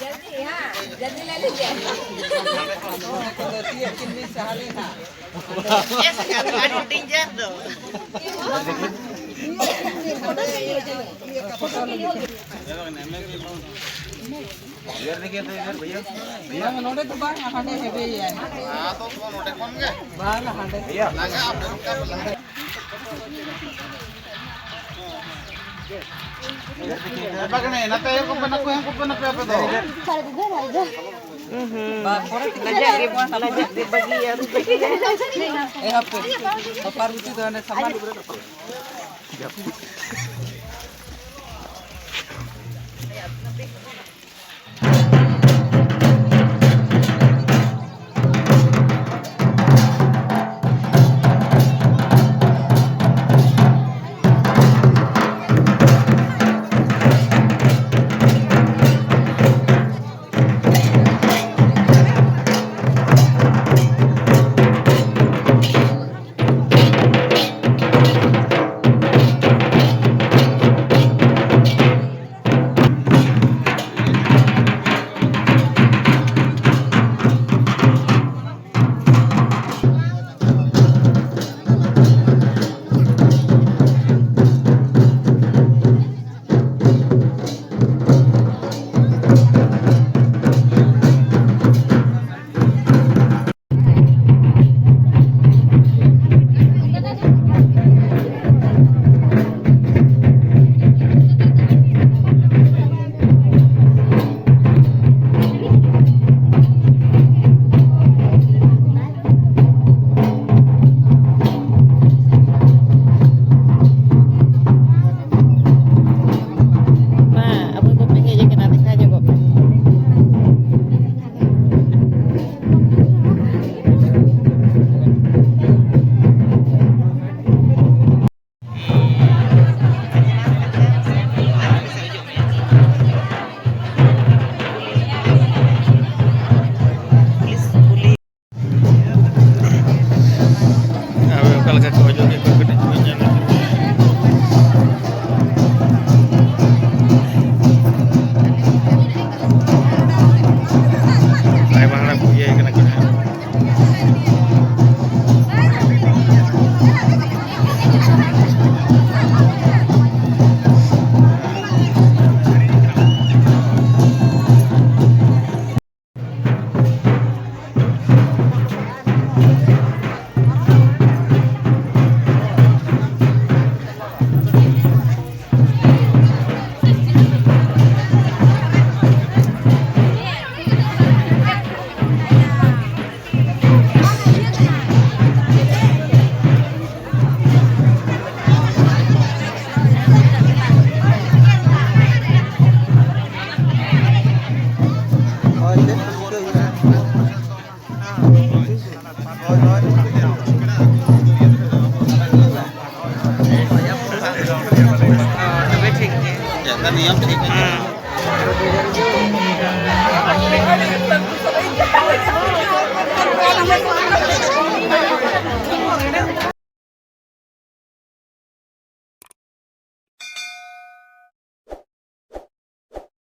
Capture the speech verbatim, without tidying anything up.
जल्दी, हाँ, जल्दी ले लीजिए। ᱟᱹᱰᱤ ᱰᱮᱧᱡᱟᱨ ᱫᱚ᱾ ᱤᱫᱷᱟᱨ ᱫᱮᱠᱷᱤᱭᱮ ᱛᱚ, ᱤᱫᱷᱟᱨ ᱵᱷᱟᱭᱭᱟ, ᱵᱷᱟᱭᱭᱟ᱾ ᱵᱟᱝ, ᱱᱚᱰᱮ ᱫᱚ ᱵᱟᱝ, ᱦᱟᱸᱰᱮ ᱦᱮᱵᱮᱭᱟᱭ᱾ ᱦᱮᱸ, ᱛᱚ, ᱛᱚ, ᱱᱚᱰᱮ ᱠᱷᱚᱱ ᱜᱮ᱾ ᱵᱟᱝ, ᱦᱟᱸᱰᱮ᱾ ᱵᱷᱟᱭᱭᱟ᱾ ᱞᱟᱜᱟ, ᱟᱯᱮ ᱱᱚᱝᱠᱟ ᱯᱮ ᱞᱟᱜᱟ᱾ ᱮ ᱵᱟᱜᱽᱱᱮ, ᱱᱟᱛᱮ ᱦᱮᱡ ᱠᱚᱜ ᱯᱮ, ᱱᱟᱠᱩ ᱦᱮᱡ ᱠᱚᱜ ᱯᱮ, ᱱᱟᱯᱮ ᱟᱯᱮ ᱫᱚ᱾ ᱵᱟ, ᱯᱚᱨᱮ ᱛᱮ ᱞᱟᱡᱟᱜ ᱜᱮ, ᱞᱟᱡᱟᱜ ᱜᱮ ᱵᱟᱹᱜᱤ ᱟᱨ ᱮ ᱦᱟᱯᱮ, ᱵᱟᱯᱟ ᱨᱩᱴᱤ ᱫᱚ ᱦᱟᱱᱮ ᱥᱟᱢᱟᱱ ᱚᱱᱠᱟ ᱱᱤᱭᱚᱢ ᱴᱷᱤᱠ ᱢᱮᱱᱟᱜᱼᱟ᱾